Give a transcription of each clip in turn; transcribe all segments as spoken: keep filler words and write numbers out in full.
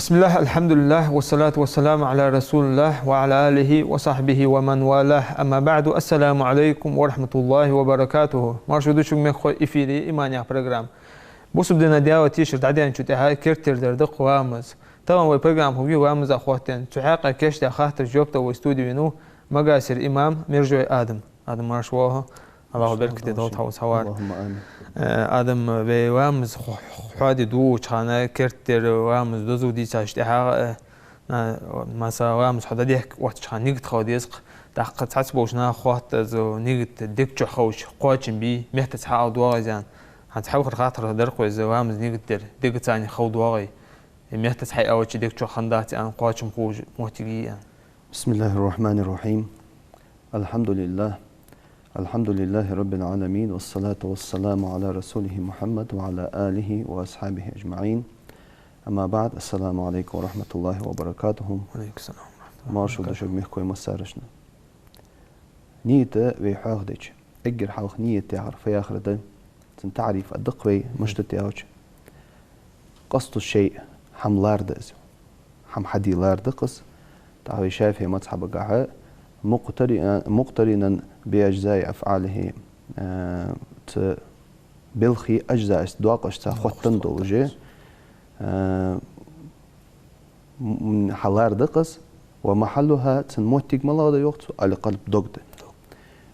بسم الله، الحمد لله، والصلاة والسلام على رسول الله وعلى آله وصحبه ومن والاه. أما بعد، السلام عليكم ورحمة الله وبركاته. Марша да шуга, мехкахой, эфире «Иман» яха программа. Бусалба дина Даьла тешар дӀадаьнначул тӀехьагӀа керттера дар да-кх ламаз. Тахан вай программа хургья ламазах хоттаденна. Цу хьакъехьа кийчдаь хаттарашта жоп дала вай студе венав Магасера имам Мержой Адам. Адам, марша воагӀалва. АллахӀа беркате долда хьа укх хьавар. اللهم آمين. Э, Адам, вай ламаз хо-, хьоаде дугӀача хана керттера ламаз дозал дийцача тӀехьагӀа, э, на-, масала, ламаз хьо дӀадехка оттача хана нигат хила деза-кх. ТӀаккха цхьацца болча наха хетт из нигат дег чу хилча кхоачам бий, меттаца хьаала доагӀа из аьнна. ХӀанз хьалхара хаттар дар-кх вай из: ламаз нигат дар дегаца хила доагӀий, е меттаца хьааьлча дег чу хиннадац аьнна кхоачам хулаш моттиг йий аьнна. بسم الله الرحمن الرحيم. الحمد لله. الحمد لله رب العالمين، والصلاة والسلام على رسوله محمد وعلى آله وأصحابه أجمعين. أما بعد، السلام عليكم ورحمة الله وبركاته. وعليكم السلام ورحمة الله وبركاته. Марша да шуга, мехкахой, массарашна. Нийят вай хьоахадича, эггара хьалха нийят яхар фу яхар да? Цун таӀриф а да-кх вай, мишта да аьлча: قصد الشيء, хӀама ларда из. ХӀама хьаде ларда-кх из. ТӀаккха вай ШафиӀий мазхӀабагахьа: مقتر-, مقترنا بأجزاء أفعاله, э, цу белхий аджзаашца, доакъашца хоттаденна долаш, э, м-, м-, хьаларда-кх из. ومحلها, цун моттиг малагӀа да, йоах цо, القلب, дог да.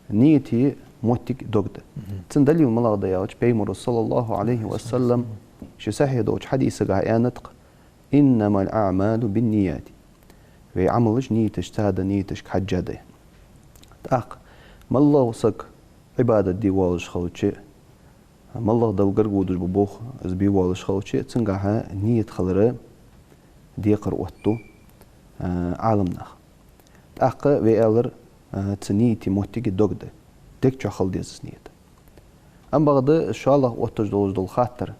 Нийята моттиг дог да. Цун далил малагӀа да аьлча, Пайхамара, صلى الله عليه وسلم, ший сахьихь долча хьадисагахьа аьннад-кх: إنما الأعمال بالنيات. Вай Ӏамалаш нийяташца да, нийяташка хьежжа да. ТӀаккха малагӀа саг Ӏибадат де воаллаш хилча, малагӀа Далла гарга водаш ба болх из бе воаллаш хилча, цунгахьа нийят хилар декхар оттаду, а, Ӏаламнаха. ТӀаккха вай аьлар, а, цу нийята моттиг дог да. Дег чу хила деза из нийят. Амма бакъда шоллагӀа отташ долаш дола хаттар: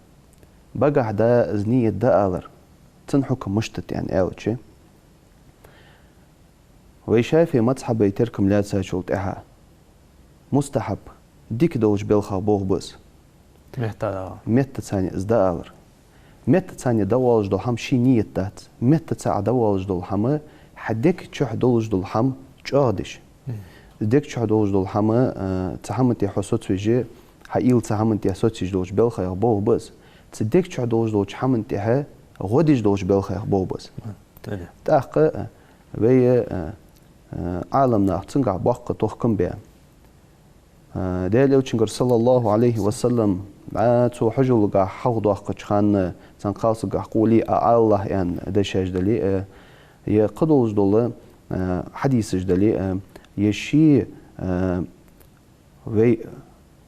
багахь да из нийят да алар, цун хьукам мишта да аьнна аьлча, вай ШафиӀий мазхӀаба теркам лаьцачул тӀехьагӀа мустахьаб, дика долча белхах болх ба из. Меттаца. Меттаца из да алар. Меттаца да оалаш дола хӀама ший нийят дац. Меттаца да оалаш дола хӀама хьа дег чу долаш дола хӀама чӀоагӀдеш. Дег чу долаш дола хӀама, э, цу хӀаман тӀа хьо соцавеш, хьа уйла цу хӀаман тӀа соцавеш долча белхех болх ба из. Цу дег чу долаш долча хӀаман тӀа гӀо деш долча белхех болх ба из. ТӀаккха, э, вай, э, э, Ӏаламнаха цунгахьа боккха тохкам баь. Э, Даьла Элчангара, صلى الله عليه وسلم, а, цо хьажолгахьа хьалхадоаккхача хана цун кхалсагах къулий а алалахь аьнна дешаш дале а, е кхыдолаш дола, э, хьадисаш дале а, е ший, э, вай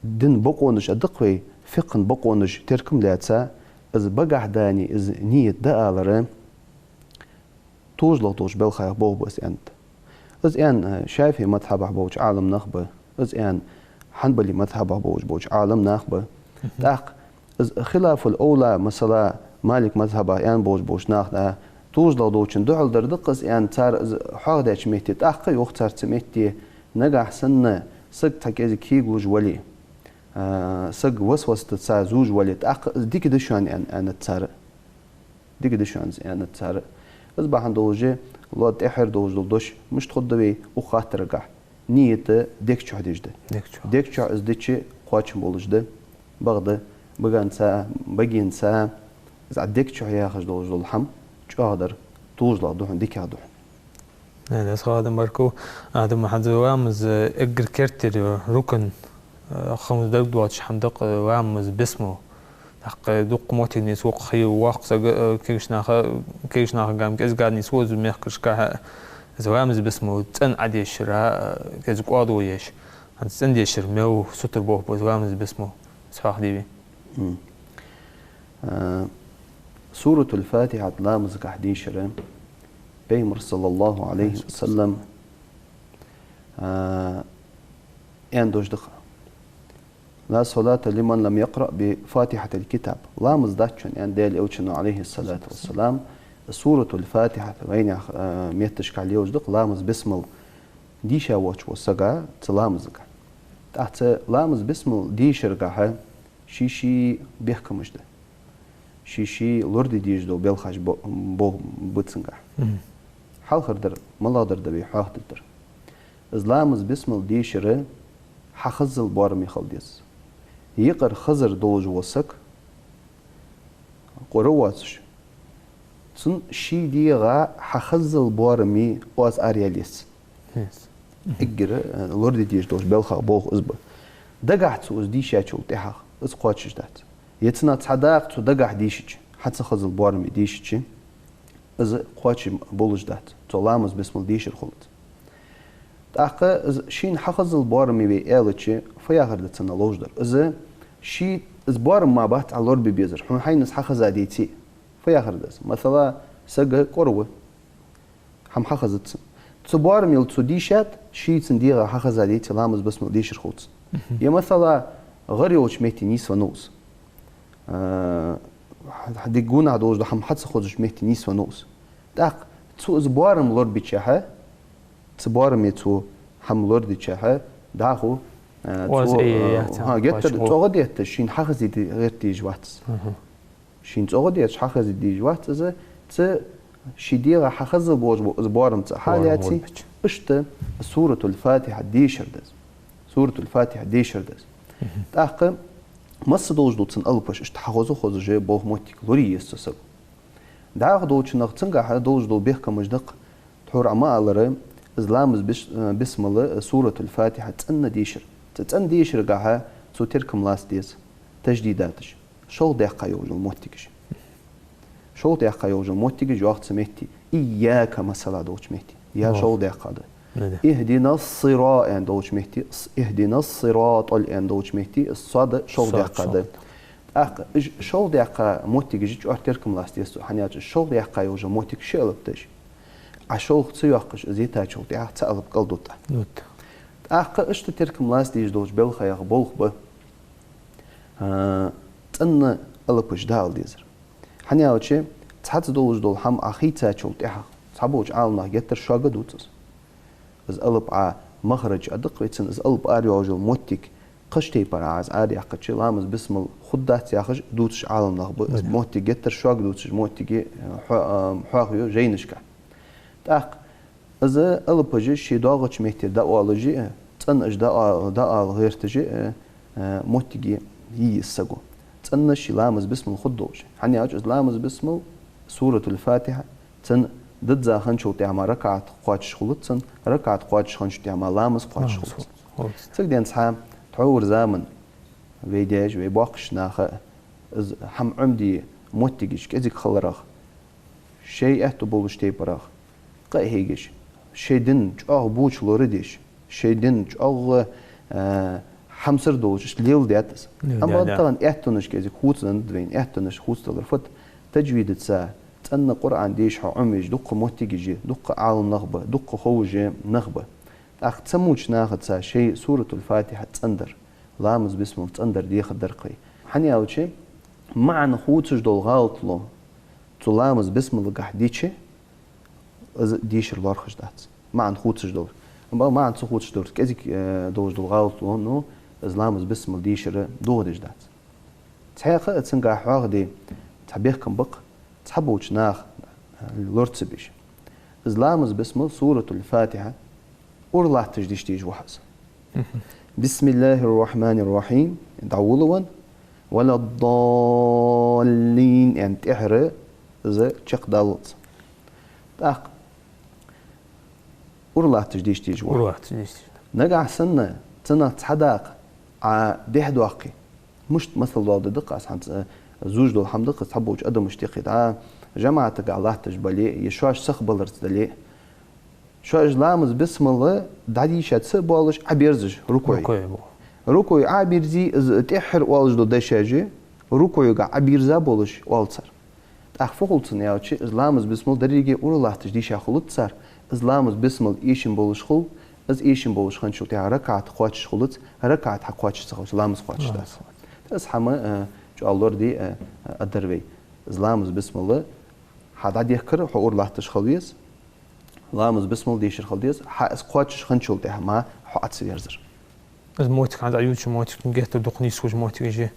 дина бокъонаш а да-кх вай, фикъхӀа бокъонаш теркам лаьца, из багахь да аьнна из нийят да алар, тужлагӀа долча белхех болх ба из аьннад. Из аьнна, э, ШафиӀий мазхӀабахь болча Ӏаламнах ба, из аьнна Хьанбалий мазхӀабахь болаш болча Ӏаламнах ба. ТӀаккха из хилафул-авла, масала, Малик мазхӀабахь аьнна болаш болча наха да, тужлагӀа долчун духьал дар да-кх из аьнна цар из хьоахадаьча метте. ТӀаккха йоах цар цу метте: нагахь санна саг цхьа кӀезига кегалуш вале, а, саг васвасатаца зувш вале, тӀаккха из дика да шоана аьнна, аьннад цар. Дика да шоана из аьннад цар. Из бахьан долаш, ло тӀехьара долаш дола дош мишта хургда вай укх хаттарагахьа? Нийят дег чу деш да. Дег чу. Дег чу из дича кхоачам болаш да. Бакъда баганца, багенца, из дег чу яхаш долаш дола хӀама чӀоагӀдар тужлагӀа да хьона, дикагӀа да хьона. Э, дас хадам баркал. Адам, хӀанз ламаз, э, эггара керттера рукн, э, хӀамаш дагадоацаш хӀама да-кх, э, ламаз бисмал. ТӀаккха дукха моттиг нийслу-кх, хий воккха саг, э, кегийча наха, кегийча нахагахьа-м кӀезига нийслу из мехкашкахьа, из ламаз бисмал цӀена Ӏодешар, э, кӀезига кӀоадо еш. ХӀанз цӀена дешар мел сутара болх ба из ламаз бисмал, из хьоахаде вай. М. А, Суратул-Фатихьат ламазагахьа дешар Пайхамара, صلى الله عليه وسلم, а, аьнна дош да-кх. لا صلاة لمن لم يقرأ بفاتحة الكتاب. Ламаз дац цун, аьннад Даьла Элчано, عليه الصلاة والسلام, Суратуль-Фатихьат вайнаьха, э, метташка лелаш да-кх ламаз-бисмал дийша воацача сага цу ламазага. ТӀаккха цу ламаз-бисмал дийшаргахьа ший-ший бехкамаш да. Ший-ший лораде дезаш дола белхаш бо-, бо-, ба цунгахьа. Хьалхардар, малагӀдар да вай хьоахадергдар. Из ламаз-бисмал дийшар хьахаззал боараме хила деза. Юкъара хазар долаш вола саг, къора воацаш, цун ший дегӀа хьахаззал боараме оаз араялац. Эггара, э, лораде дезаш долча белхех болх из ба. Дагахьа цо из дийшачул тӀехьагӀа из кхоачаш дац. Е цунах цхьа дакъа цо дагахьа дийшача, хьа ца хаззал боараме дийшача, из кхоачаш болаш дац, цо ламаз-бисмал дийшар хулац. ТӀаккха из шийна хьахаззал боараме вай аьлча, фу яхар да цунна ловш дар? Из ший, из боарам ма бац Ӏа лорабе безар, хьона хьайна из хьахаза деце. Фу яхар да из? Масала, саг къора ва, хӀама хьахазац цунна. Цу боарамел цо дийшад, ший цун дегӀа хьахаза деце, ламаз-бисмал дийшар хул цун. Е масала, гӀар йолча метте нийсвеннав из. Э, хьа-, хьа дегӀа гонахьа долаш дола хӀама хьа ца хозача метте нийсвеннав из. ТӀаккха цо из боарам лорабичахьа, цу боараме цо хӀама лорадичахьа, дӀахо, э, оаз цо, э, яц, хӀа, геттара кхоачаш цӀогӀа детташ, шийна хьахазийта гӀерта дезаш вац. Шийна цӀогӀа детташ хьахаза дезаш вац из, цу ший дегӀа хьахаззал болаш бола из боарам цу хьалаьце, иштта Суратуль-Фатихьа дийшар да из. Суратуль-Фатихьа дийшар да из. ТӀаккха масса долаш дола цун алапаш иштта хьахоза-хозаш болх-моттиг лорае еза цу саго. ДӀахо долчунах цунгахьа долаш дола бехкамаш да-кх, тхьовра Ӏа ма аллара, из ламаз-бис-, э, бисмал, э, Суратуль-Фатихьа цӀена дийшар. Цу цӀена дийшаргахьа цо теркам лаца деза таждидаташ. ШоллагӀа даьккха йолаш йола моттигаш. ШоллагӀа даьккха йолаш йола моттигаш йоах цу метте. إياك, масала, долча метте. Я шоллагӀа даьккха да. اهدنا الصرا аьнна долча метте, с-, اهدنا الصراط аьнна долча метте, из сод шоллагӀа даьккха да. ТӀаккха уж шоллагӀа даьккха моттигаш чӀоагӀа теркам лаца деза цо, хӀана аьлча шоллагӀа даьккха йолаш йола моттиг ши алап да уж. Ӏа шоллагӀа ца йоаккхаш, из йитачул тӀехьагӀа цхьа алап кӀалдут Ӏа. ТӀаккха иштта теркам лаца дезаш долча белхех болх ба, а, цӀена алапаш дӀаала дезар. ХӀана аьлча, цхьацца долаш дола хӀама Ӏа хийцачул тӀехьагӀа, цхьаболча Ӏаламнаха геттара шога дувц из. Из алап Ӏа махрадж а да-кх вай цун, из алап арайоалаш йола моттиг, кхыча тайпара Ӏа из араяккхача, ламаз-бисмал хургдац яхаш дувцаш Ӏаламнах ба. Из моттиг геттара шога дувцаш моттиге, э, хьо-, э, хьоахаю жайнашка. ТӀаккха из алапаш ший доагӀача метте дӀаоалаш а, цӀена уж дӀа-, дӀаала гӀерташ а, э, моттиге йий из саго. ЦӀена ший ламаз-бисмал хургдолаш. ХӀана аьлча из ламаз-бисмал, Суратуль-Фатихьа, цун дизза хинначул тӀехьагӀа мара ракаӀат кхоачаш хулац цун, ракаӀат кхоачаш хинначул тӀехьагӀа мара ламаз кхоачаш хулац. Цига денз хьа тхьовра заман вай даьша, вай боккхийча наха из хӀама Ӏомаде моттигаш кӀезига хиларах, шоай аьттув болча тайпарах къахьегаш, шоай дин чӀоагӀа боча лорадеш, шоай дин чӀоагӀа, э, хьамсара долаш иштта леладаьд из. Амма тахан аьттонаш кӀезига хувцаденнад вайна, аьттонаш хувцадалар фуд? Таджвидаца цӀена Къуръан деша хьо Ӏомавеш дуккха моттигаш я, дуккха Ӏаламнах ба, дуккха ховш а нах ба. ТӀаккха цамуча нахаца шоай Суратуль-Фатихьа цӀендар, ламаз-бисмал цӀендар дехаргдар-кх вай. ХӀана аьлча, маӀан хувцаш дола гӀалатло цу ламаз-бисмалагахьа дича, из дийшар лоархӀаш дац. МаӀан хувцаш долаш. Амма маӀан ца хувцаш долаш, кӀезига, э, долаш дола гӀалатло, ну, из ламаз-бисмал дийшар дохадеш дац. Цхьаькха а цунгахьа хьоахаде цхьа бехкам ба-кх, цхьаболча наха, э, лора ца безаш. Из ламаз-бисмал, Суратуль-Фатихьа, ура латташ дешаш ва хьо из. بسم الله الرحمن الرحيم дӀаволавенна, ولا الضالين аьнна тӀехьара из чакхдаллалца. ТӀаккха ура латташ дешаш ва. Ура латташ дешаш. Нагахьа санна цунах цхьа дакъа Ӏа дехьадоаккхе. Мишта масал доаладергда-кх аз хӀанз, э, зувш дола хӀама да-кх из, цхьаболча адамашта юкъе дӀа, жамаӀатагахьа латташ бале, е шоаш сиха баларца дале, шоаш ламаз-бисмал дӀадийша ца а боалаш, Ӏоберзаш рукуӀе. РукуӀе бу. РукуӀе Ӏобирзе, из тӀехьара оалаш дола дешаш а рукуӀагахьа Ӏобирза болаш оал цар. ТӀаккха фу хул цунна аьлча, из ламаз-бисмал деррига ура латташ дийша хулац цар, из ламаз-бисмал эшам болаш хул, Из эшаш болаш хинначул тӀехьагӀа ракаӀат кхоачаш хулац, ракаӀат хьакхоачаш ца хилча, ламаз кхоачаш дац. Из хӀама, э, чӀоагӀа лораде, э, э, дар вай. Из ламаз бисмал хьа дӀадехкар хьо ура латташ хила веза. Ламаз бисмал дешар хила деза, хьа из кхоачаш хинначул тӀехьагӀа мара хьо Ӏо ца верзар. Из моттиг хӀанз Ӏа ювцаш, моттиг геттара дукха нийсхуш моттиг я из.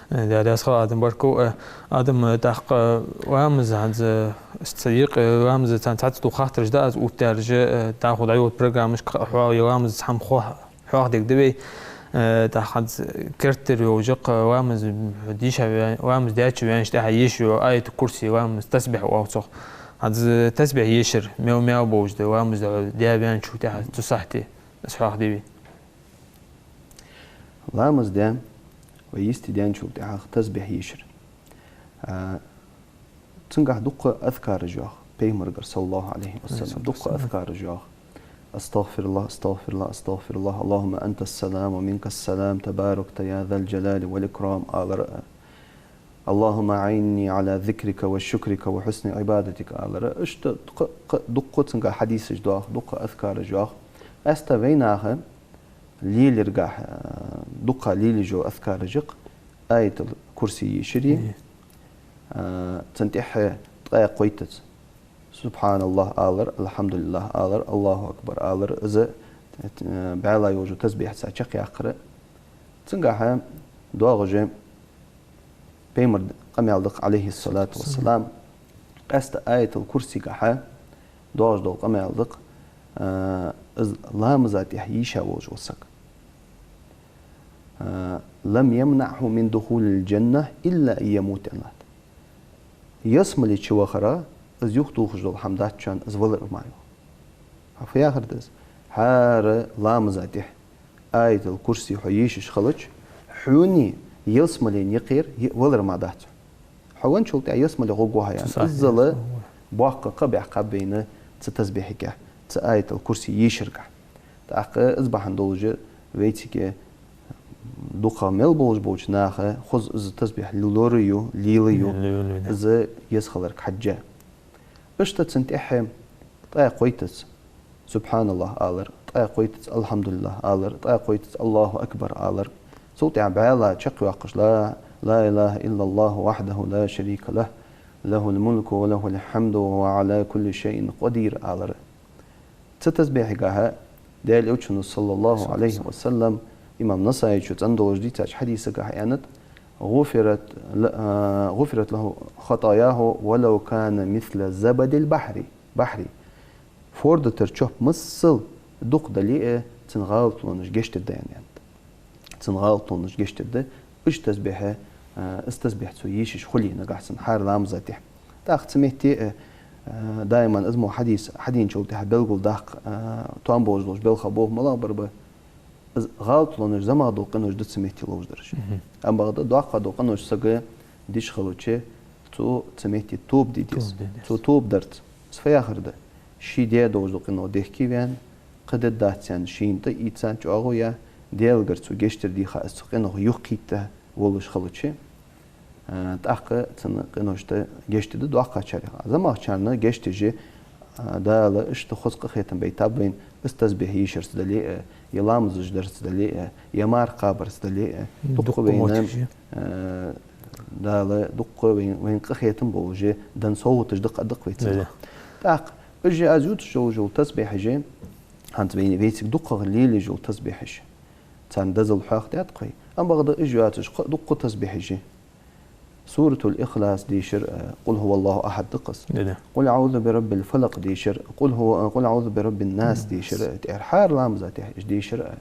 Э, Даьла раьза хилва, Адам, баркал. Э, Адам, э, тӀаккха, э, ламаз хӀанз, э, ца йикъ, э, ламаз царна цхьацца дукха хаттараш да аз оттадаьраш, э, дӀахо дӀайода программашка хьо е ламаз цхьа хӀама хьох-, хьоахадергда вай. Э, тӀаккха хӀанз керттера йолаш я-кх, э, ламаз дийша ве-, ламаз даьча ваьнначул тӀехьагӀа еш йола Аятул-Курси, ламаз тасбихь оал цох. ХӀанз тасбихь ешар мел-мел болаш да, ламаз даь ваьнначул тӀехьагӀа цу сахьте, из хьоахаде вай. Ламаз даь ва йисте даьнначул тӀехьагӀа тасбихь ешар. А, цунгахь дукха азкараш йоах, Пайхамарагара, صلى الله عليه وسلم, дукха азкараш йоах. أستغفر الله، أستغفر الله، أستغفر الله، اللهم أنت السلام ومنك السلام، تباركت يا ذا الجلال والإكرام, алар. اللهم أعني على ذكرك وشكرك وحسن عبادتك, алар. Иштта дукха, дукха цунгахь хьадисаш доагӀа, дукха азкараш йоагӀа. Къаьстта вайнаха лелаергахьа, э, дукха лелаеш йола азкараш я-кх Аятул-Курси ешари, э, цунна тӀехьа ткъаь кхойттаца سبحان الله алар, الحمد لله алар, الله أكبر алар. Из, э, бӀаьла йолаш йола тасбихьаца чакхъяккхар. Цунгахьа доагӀаш я Пайхамара къамаьл да-кх, عليه الصلاة والسلام. Къаьстта Аятул-Курсигахьа доагӀаш дола къамаьл да-кх, э, из ламаза тӀехьа йийша волаш вола саг, э, لم يمنعه من دخول الجنة إلا أن يموت, аьнна латт. Ялсмале чу вахара из юхатохаш дола хӀама дац шоана, из валар мара, йоах. Хьа фу яхар да из? ХӀара ламаза тӀехьа Аятул-Курси хьо йийшаш хилча, хьона ялсмален юкъера е-, валар мара дац хьо. Хьо венначул тӀехьагӀа ялсмале гӀоргва хьо, аьнна. Иззал боккха кхаъ баьккхаб вайна цу тасбихьагахьа, цу Аятул-Курси йийшаргахьа. ТӀаккха из бахьан долаш вайцига дукха мел болаш болча наха хоза из тасбихь лора а ю, лела а ю, из еза хиларга хьежжа. Иштта цунна тӀехьа ткъаь кхойттаца سبحان الله алар, ткъаь кхойттаца الحمد لله алар, ткъаь кхойттаца الله أكبر алар. Цул тӀехьа бӀаьла чакхйоаккхаш لا، لا إله إلا الله وحده لا شريك له، له الملك وله الحمد وهو على كل شيء قدير алар. Цу тасбихьагахьа Даьла Элчано, صلى الله عليه وسلم, имам Насаичо цӀена долаш дийцача хьадисагахьа аьннад: غفرت ل-، а, غفرت له خطاياه ولو كان مثل زبد البحر، بحر. Форда тара чоп масал дукха дале а, цун гӀалатлонаш гешт дергда, аьннад. Цун гӀалатлонаш гешт дергда, уж тасбихьа, а, из тасбихь цо йийшаш хуле нагахьа санна хӀара ламаза тӀехьа. ТӀаккха цу метте, а, а, даиман из мо хьадис хьадийначул тӀехьа белгалдаккха, а, тоам болаш долаш белха болх малагӀбар ба? Из гӀалатлонаш, замах дола къинош да цу метте ловш дараш. Амма бакъда доккха дола къинош сага деш хилча, цо цу метте тоба де деза. Тоба де деза. Цо тоба дарца, из фу яхар да? Ше даь долаш дола къинош дехке ваьнна, кхы дергдац аьнна, шийна тӀаийца, чӀоагӀо яь, Даьлагара цо гешт дар дийха, из цу къинох юхакхийтта волаш хилча, а, тӀаккха цун къиношта гешт дергда доккхачарех. Замахчарна гешт деш, а, Дала иштта хоза къахетам байтаб вайна, из тасбихь йийшарца дале а, е ламазаш дарца дале а, е марха кхабарца дале а, дукха вайна, моттигаш я, а, Дала дукха вайна, вайна къахетам болаш, денна совгӀаташ да-кх, да-кх вайцига. ТӀаккха уж аз ювцаш йолаш йола тасбихьаш, хӀанз вайна, вайцига дукхагӀа лелаеш йола тасбихьаш. Царна дезал хьоахадаьд-кх вай. Амма бакъда уж йоацаш кхы дукха тасбихьаш я. Суратул Ихлас дийшар, а, قل هو الله أحد да-кх из. Да-да. قل أعوذ برب الفلق дийшар, قل هو، а, قل أعوذ برب الناس дийшар, а, тӀера хӀара ламаза тӀехьа уж дийшар, а,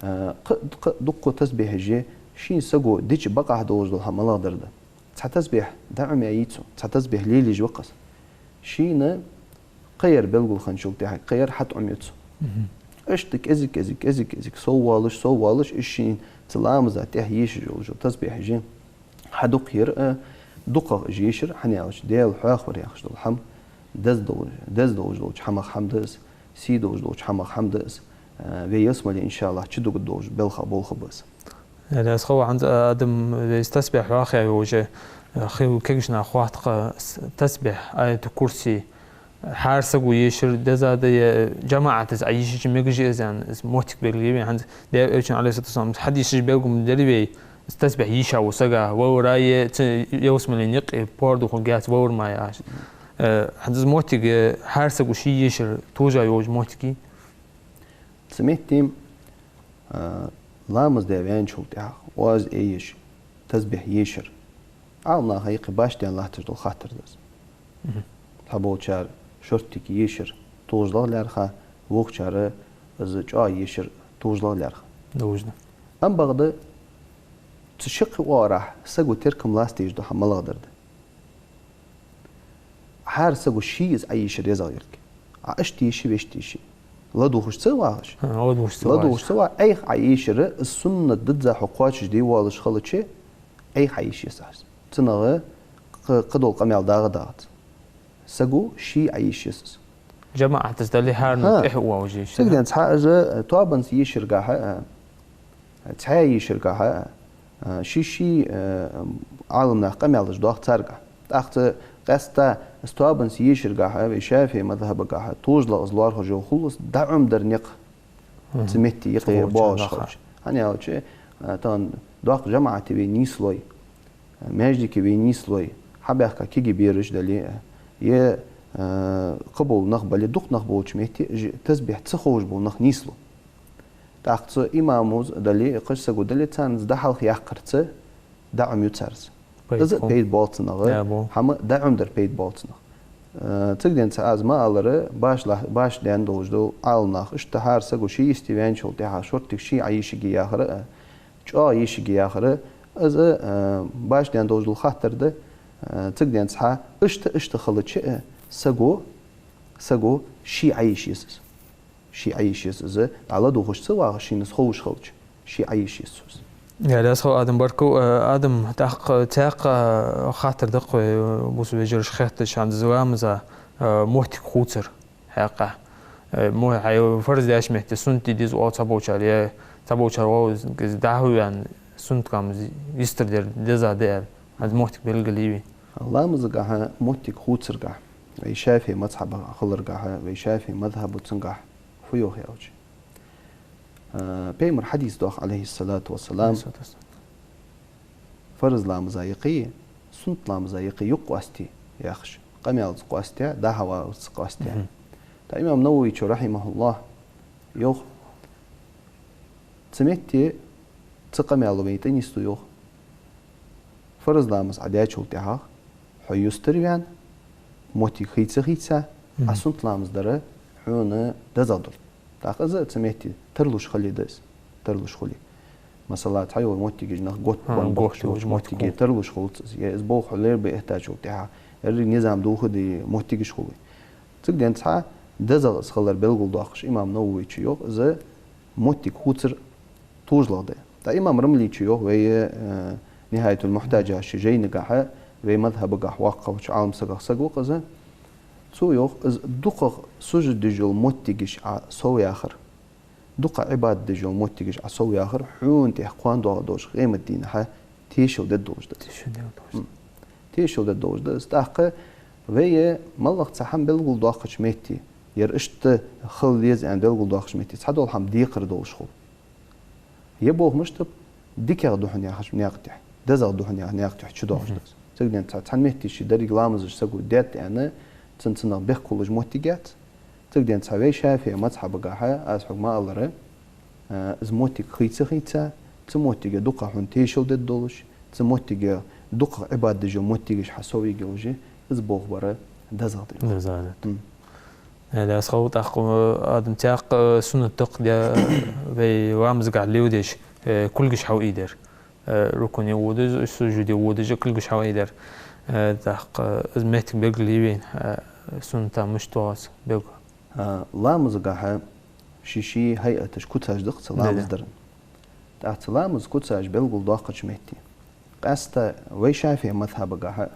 а, кхы, кхы дукха тасбихьаш я, шийна саго дича бакъахьа долаш дола хӀама малагӀдар да? Цхьа тасбихь дӀаӀомаяьй цо, цхьа тасбихь лелаеш ва-кх из. Шийна кхыяр белгалхинначул тӀехьагӀа кхыяр хьатӀаӀомаю цо. Иштта кӀезиг-кӀезиг, кӀезиг-кӀезиг соввалаш, соввалаш, из шийна цу ламаза тӀехьа йийшаш йолаш йола тасбихьаш я. Хьадукхаяр а, дукхагӀа уж йийшар, хӀана аьлча Даьла хьоахавар яхаш дола хӀама деза дол-, деза долаш долча хӀамах хӀама да из, сий долаш долча хӀамах хӀама да из, а, вай ялсмале, иншааллахӀ, чудугаргдолаш белха болх ба из. Э, Даьла раьза хилва, хӀанз, а, Адам, вай из тасбихь хьоахаяь уже, а, хи-, кегийча наха хоатт-кх, с-, тасбихь, Аятул-Курси, хӀара саго ешар деза да е жамаӀатаца Ӏа ешача мегаш я из, аьнна, из моттиг белгалъяьй вайна. ХӀанз Даьла Элчан, Ӏалайхи ссалату вассалам, хьадисаш белгалдаьд вайна, из тасбихь ешаш вола саг, вовра е ца-, ялсмален юкъе пордув хургьяц, вовра ма яхаш. Э, хӀанз из моттиг, э, хӀара саго ше ешар товжа йолаш моттиг я. Цу метте, а, ламаз даь ваьнначул тӀехьагӀа оаз а еш, тасбихь ешар. Ӏаламнаха юкъе башха даьнна латташ дола хаттар да из. Мгм. Цхьаболчар шорттига ешар товжалга лаьрхӀа, вокхарчар из чӀоагӀа ешар товжалга лаьрхӀа. Довжна. Ам бакъда цу шаккхе оагӀорахьа саго теркам лаца дезаш дола хӀама малагӀа дар да? ХӀара саго ше из Ӏоешар дезагӀа йолга. Ӏа иштта еший, вешта еший. ЛадувгӀаш ца вагӀаш. ХӀа, ладувгӀаш ца вагӀаш. ЛадувгӀаш ца вагӀа, Ӏайха Ӏоешар, из суннат дизза хьо кхоачашде воаллаш хилча, Ӏайха Ӏоеша еза хьо из. Цунах кхы, кхыдола къамаьл дагӀа дагӀац. Саго ше Ӏоеша еза из. ЖамаӀатаца дале, хӀаране тӀехьа а вовш еш. Цигден цхьа из, э, тоабанца ешаргахьа, э, цхьаь ешаргахьа, а, ший-ший, а, Ӏаламнаха къамаьлаш доах царгахьа. ТӀаккха цу къаьстта из тоабанца ешаргахьа, вай ШафиӀий мазхӀабагахьа, товжалга из лоархӀаш йола хул из дӀаӀомадар никъ. Мгм. Цу метте юкъе боагӀаш хилча. ХӀана аьлча, а, тахан доккха жамаӀате вай нийслой, а, маьждиге вай нийслой, хьабаьхка кегий бераш дале, а, е, а, кхыбола нах бале, дукха нах болча метте, ж-, тасбихь ца ховш бола нах нийслу. ТӀаккха цу имамаца дале, кхыча саго дале, царна из дӀахьалхаяккхарца дӀаӀомаю цар из. Пайда хул. Из пайда боал цунах. Да, боал. ХӀама дӀаӀомадар пайда боал цунах. Э, цигден цхьа аз ма аллара, башха ла-, башха даьнна долаш дола Ӏаламнах, иштта хӀара саго ше йисте ваьнначул тӀехьагӀа шорттига ше Ӏоешаргья яхар а, чӀоагӀа ешаргья яхар а, из, э, башха даьнна долаш дола хаттар да, э, цигден цхьа иштта, иштта хилча а, саго, саго ше Ӏоеша еза из. Ше Ӏоеша еза из, дӀа ладувгӀаш ца вагӀаш, шийна из ховш хилча, ше Ӏоеша еза из. Я, дас хов, Адам, баркал, э, Адам, тӀаккха, тӀаккха, э, хаттар да-кх вай, э, бусалба вежарашта хетташ, хӀанз из ламаза, э, моттиг хувцар хьакъехьа. Э, мо-, хьай фарз даьча метте суннат де деза оал цхьаболчар, е цхьаболчар оал из дӀахо ваьнна суннат ламаз йистар дар деза да аьнна. ХӀанз моттиг белгалъяьй вайна. Ламазагахьа моттиг хувцаргахьа, вай ШафиӀий мазхӀабагахьа хиларгахьа, вай ШафиӀий мазхӀабо цунгахьа фу йоах аьлча. А, Пайхамара хьадис доах, Ӏалайхи ссалату вассалам, Ӏалайхи ссалату вассалам. Фарз ламаза юкъе, суннат ламаза юкъе юкъ къоастае яхаш. Къамаьлаца къоастае, дӀа-хьа валарца къоастае. Мгм. ТӀаккха имам Нававийчо, рахьимахӀуллахӀ, йоах, цу метте цу къамаьло вайна тӀанийсду, йоах. Фарз ламаз Ӏа даьчул тӀехьагӀа, хьо юстара ваьнна, моттиг хийца а хийца, Ӏа Мгм. суннат ламаз дар хьона дезагӀа да. ТӀаккха из цу метте тарлуш хиле да из, тарлуш хуле. Масала, цхьайола моттигаш нах готта, ХӀа, бан готта бохкача йолча моттиге тарлуш хулац из, е из болх хьо лерабе эттачул тӀехьагӀа, еррига низам дохаде моттигаш хуле. Цигден цхьа дезагӀа из хилар белгалдоаккхаш, имам Нававийчо йоах, из моттиг хувцар товжалга да. ТӀаккха имам Рамлийчо йоах, вай, э, «Нихаятул-Мухьтадж» яхача жайнагахьа, вай мазхӀабагахьа воккхагӀча Ӏаламсагах саг ва-кх из. Цо йоах, из дукхагӀа сужуд деш йола моттигаш Ӏа сов яхар, дукхагӀа Ӏибадат деш йола моттигаш Ӏа сов яхар, хьона тӀа кхоана доагӀаш долча къематдийнахьа тешал дергдолаш да. Тешал дергдолаш да. М. Тешал дергдолаш да из. ТӀаккха вай моллагӀа цхьа хӀама белгалдоаккхача метте, ер иштта хила деза аьнна белгалдоаккхача метте, цхьадола хӀама декхар долаш хул. Е болх мишта ба, дикагӀа да хьона яхача наькъа тӀа, дезагӀа да хьона яхача наькъа тӀа чудоагӀаш да из. Мгм. Цигден цхьа, цхьан метте ше деррига ламазаш саго даьд аьнна, цун цунах бехк хулаш моттиг яц. Цигден цхьа вай ШафиӀий мазхӀабагахьа, аз хьога ма аллара, а, из моттиг хийца а хийца, цу моттиге дукха хьона тешал дергдолаш, цу моттиге дукха Ӏибадат деш йола моттигаш хьа сов йига йолаш, из болх бар дезагӀа да. ДезагӀа да. М. Э, дас хов, тӀаккха, э, Адам, тӀаккха, э, суннат да-кх, де, вай ламазагахьа леладеш, э, кулгаш хьавидар. Э, рукуӀе водаш, сужуде водаш, кулгаш хьавидар. Э, тӀаккха, э, из моттиг белгалъяьй вайна, э, суннат мишта доагӀа из белгал. А, ламазагахьа ший-ший хьайаташ, куцаш да-кх цу Да, да. ламаз даран. ТӀаккха цу ламаз куцаш белгалдоаккхача метте, къаьстта вай ШафиӀий мазхӀабагахьа,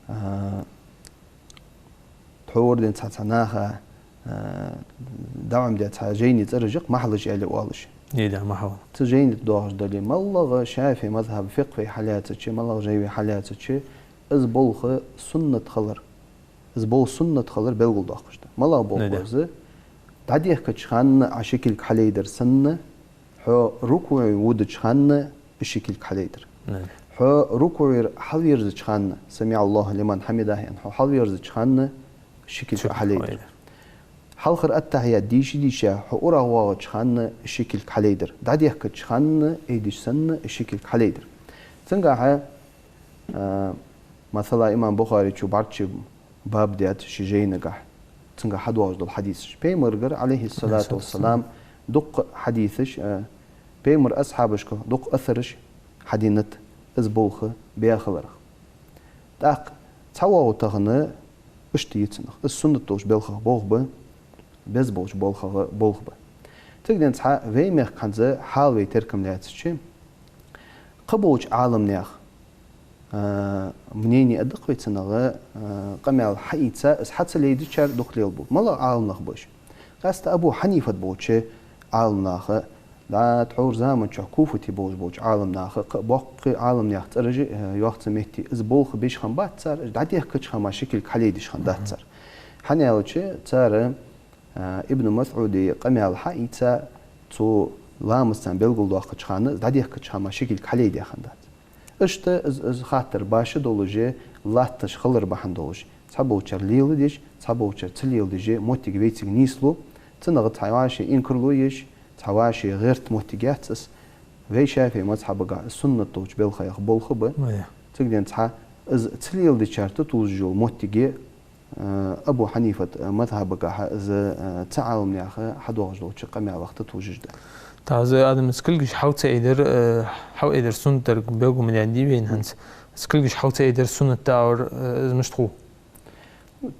а, тхьовра денз цхьа-цхьа наха, а, дӀаӀомадаь цхьа жайнай цӀераш я-кх, махьалаш аьле оалаш. Е, да, махьал. Цу жайнай тӀа доагӀаш дале, моллагӀа ШафиӀий мазхӀаба фикъхӀ вай хьалаьцача, моллагӀа жай вай хьалаьцача, из болх суннат хилар. Из болх суннат хилар белгалдоаккхаш да. МалагӀа болх ба из? ДӀадехкача хана Ӏа ши кулг хьалайдар санна, хьо рукуӀе водача хана ши кулг хьалайдар. Хьо рукуӀера хьалверзача хана, «سمع الله لمن حمده» аьнна, хьо хьалверзача хана ши кулг хьалайдар. Хьалхара аттахьият дийша-дийша, хьо урагӀвоагӀача хана ши кулг хьалайдар. ДӀадехкача хана, айдеш санна, ши кулг хьалайдар. Цунгахьа, а, масала, имам Бухарийс бӀарчча баб даьд ший жайнагахьа, цунгахьа хьадоагӀаш дола хьадисаш. Пайхамарагара, عليه الصلاة والسلام, дукха хьадисаш, а, пайхамара асхьабашка дукха асараш хьаденнад из болх баь хиларах. ТӀаккха цхьа воагӀа тахан иштта йицанах. Из суннат долча балхах болх ба, беза болча балхах болх ба. Цигден цхьа вай мехка хӀанз хьал вай теркам лаьцача, кхыболча Ӏаламнаьха, а, мнени а да-кх вай цунах, а, къамаьл хьаийца, из хьа ца лейдачар дукха лелабу. МалагӀа Ӏаламнах ба уж? Къаьстта Абу Хьанифат болча Ӏаламнаха, да, тхьовра заман чухь Куфате болаш болча Ӏаламнаха, кхы а боккхий Ӏаламнаьха цӀераш а, э, йоах цу метте, из болх беш хиннабац цар, дӀадехкача хана мара ши кулг хьалайдеш хиннадац цар. ХӀана аьлча, цар, э, Ибн МасӀуда къамаьл хьаийца, цо ламаз царна белгалдоаккхача хана, дӀадехкача хана мара ши кулг хьалайдаь хиннадац. Иштта из, из хаттар башха долаш, латташ хилар бахьан долаш, цхьаболчар леладеш, цхьаболчар ца леладеш, моттиг вайцига нийслу, цунах цхьа вӀаши инкарло еш, цхьа вӀаши гӀерта моттиг яц из. Вай ШафиӀий мазхӀабагахьа из суннат долча балхех болх ба. Цигден цхьа из ца леладечар тӀатовжаш йола моттиг я, э, Абу Хьанифат, э, мазхӀабагахьа из, э, цу Ӏаламнаьха хьадоагӀаш долча къамаьлах тӀатовжаш да. ТӀаккха из адам из кулгаш хьал ца айдар, э, хьал айдар суннат дар белгалдаьннадий вайна хӀанз? Из кулгаш хьал ца айдар суннат да аьлар, э, из мишта хул?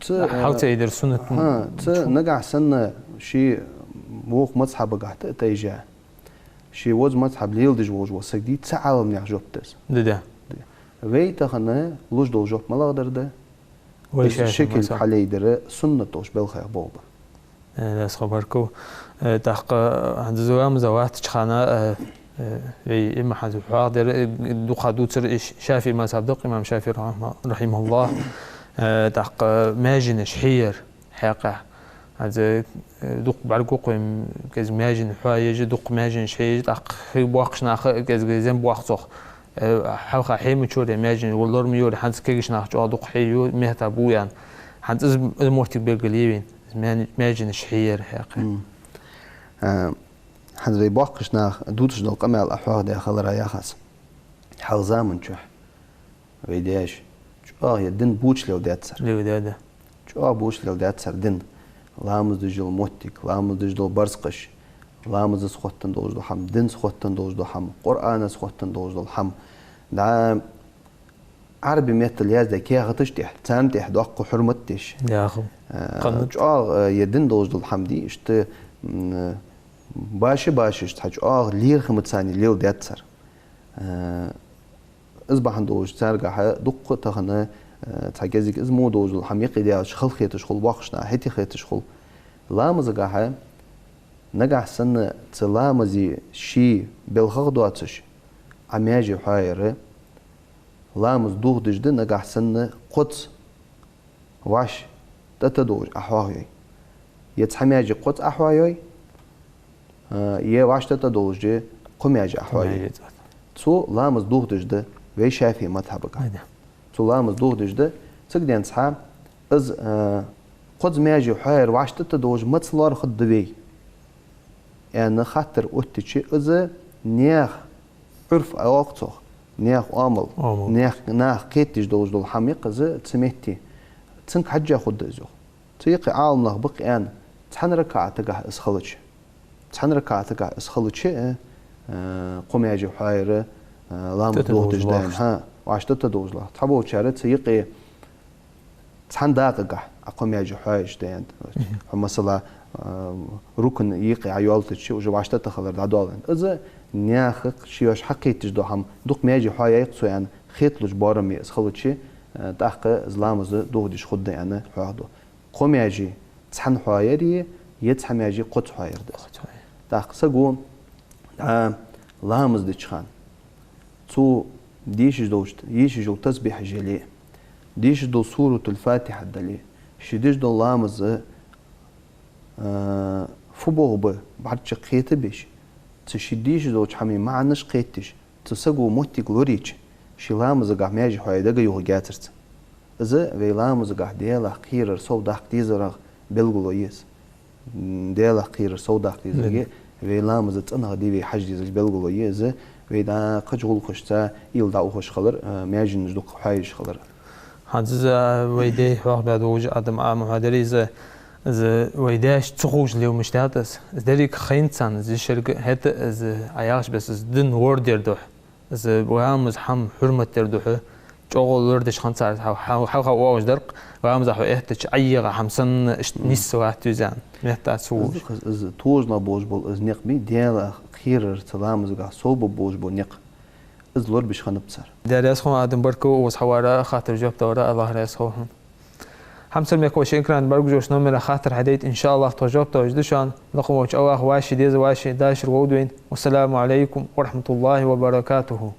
Цу, хьал ца айдар суннат. ХӀа, цу нагахьа санна ший вокх мазхӀабагахьа тӀа а тайжа, ший вокх мазхӀаб леладеш волаш вола саг дий, цу Ӏаламнаьха жоп да из. Да, да. Вай тахан луш дола жоп малагӀа дар да? Вай из ши кулг хьалайдар суннат долча балхех болх ба. Э, дас хабар ков. Э, тӀаккха хӀанз из ламаза латтача хана, э, э, вай имам хӀанз хьоахадаьр, э, дукха дувцар, э, ШафиӀий мазхӀаб да-кх, имам ШафиӀий рахьма-, рахьимахӀуллахӀ. Э, тӀаккха маьженаш хьеяр хьакъехьа. ХӀанз, э, дукха бӀаргагу-кх вай, кӀезига маьженаш хьоаеш, дукха маьженаш хьееш, тӀаккха хий боаккхаш наха, кӀезига зем боаккх цох. Э, хьалха хье ма йора маьженаш, валлар ма йора, хӀанз кагийча наха чӀоагӀа дукха хьею, мехта бу аьнна. ХӀанз из, из моттиг белгалъе вайна, из маьн-, маьженаш хьеяр хьакъехьа. Э, хӀанз вай боккхийча наха дувцаш дола къамаьл Ӏа хьоахадаь хиларах яхаш. Хьалха заман чухь вай даьша чӀоагӀа ер дин боча леладаьд цар. Леладаьд. ЧӀоагӀа боча леладаьд цар дин. Ламаз деш йола моттиг, ламаз деш дола барзкъаш, ламазаца хоттаденна долаш дола хӀама, динца хоттаденна долаш дола хӀама, Къуръанаца хоттаденна долаш дола хӀама. ДӀа Ӏарбий меттала яздаь каьхаташ тӀехьа, царна тӀехьа доккха хьурмат деш. Э, чӀоагӀа, э, ер дин долаш дола хӀама дий, иштта, м, башха-башха цхьа чӀоагӀа лерхӀамца леладаьд цар. Э, из бахьан долаш царгахьа дукха тахан, э, цхьа кӀезига из мо долаш дола хӀама юкъе даьлча халахеташ хул, боккхийча наха хӀаьта хеташ хул. Ламазагахьа нагахьа санна цу ламаза ший балхах доацаш Ӏа маьже хьоаяр, ламаз дохадеш да нагахьа санна кхозза вӀашта тӀатадолаш Ӏа хьоахайой. Е цхьа маьже кхозза Ӏа хьоайой, э, е вӀашта тӀатадолаш кхо маьже Ӏа хьоайой. Цо ламаз дохадеш да вай ШафиӀий мазхӀабагахьа. Цо ламаз дохадеш да, цигден цхьа из, э, кхозза маьже хьоаяр вӀашта тӀатадолаш маца лоархӀаргда вай аьнна хаттар оттача, из наьха Ӏурф оал-кх цох, наьха оамал, наьха, наха кхетадеш долаш дола хӀама я-кх из цу метте. Цунга хьежжа хургда из, йоах. Цу юкъе Ӏаламнах ба-кх аьнна, цхьан ракаӀатагахьа из хилча, цхьан ракаӀатагахьа из хилча, э, кхо маьже хьоаяр, э, ламаз дохадеш да аьнна, хӀа, вӀашта тӀатадолаш лоархӀ. Цхьаболчар цу юкъе цхьан дакъагахьа Ӏа кхо маьже хьоаеш да аьнна. Хьо, масала, э, рукна юкъе Ӏа йолийтача, уже вӀашта тӀа хилар дӀадоал аьнна. Из наьха шоаш хьакхетадеш дола хӀама, дукха маьже хьоаяй-кх цо аьнна хеталуча боараме из хилча, э, тӀаккха из ламаз дохадеш хургда аьнна хьоахаду. Кхо маьже цхьана хьоаяр е, е цхьа маьже кхозза хьоаяр да из. Кхозза хьоаяр. ТӀаккха саго, а, ламаз деча хана цо дешаш долча, ешаш йола тасбихьаш яле, дешаш дола Суратуль-Фатихьат дале, Ший деш дола ламаз, а, фу боху ба, бӀарчча кхетабеш, цу ший деш долча хӀаман маӀанаш кхетадеш, цу саго моттиг лорийча, ший ламазагахь маьже хьоахаде дага юха гацарца. Из вай ламазагахь Даьлах кхерар совдаккха дезарах белгало я из. М, Даьлах кхерар совдаккха дезарг, вай ламаз цӀенагӀа де вай хьажа дезарах белгало я из, вай дӀа кхыча гӀулакхашца уйла дӀаухаш хилар, а, маьженаш дукха хьоаеш хилар. ХӀанз из вай даьй хьоахабаь долча Ӏадама Ӏамал хьадаьр из, из вай даьша ца ховш лелаш дац из. Из деррига хайна царна, из йишарга, хӀаьта из Ӏа яхача беса из дин лорадар духьа. Из ламаз хӀама хьурмат дар духьа, чӀоагӀа лорадеш хиннад цар, хьал-, хьал-, хьалха оалаш дар-кх, ламаза хьо эттача ӀайийгӀа хӀама санна, иштта нийсса латт из аьнна, метта ца ховш. Из, из тожна болаш бола из никъ бий, Даьлах кхерар цу ламазагахь совбоалаш бола никъ. Из лорабеш хиннаб цар. Даьла раьза хилва, Ӏадам, баркал укхаза хьаварах, хаттарашта жоп даларах, АллахӀ раьза хилва хьона. Хьамсара мехкахой, шун экрана бӀаргагуш йолча номера хаттар хьадайта, иншааллахӀ, тхо жоп далаш да шоана. Лакха волча АллахӀа вӀаший деза, вӀаший дашар лолда вайна. Вассаламу Ӏалайкум ва рахьматуллахӀи ва баракатухӀ.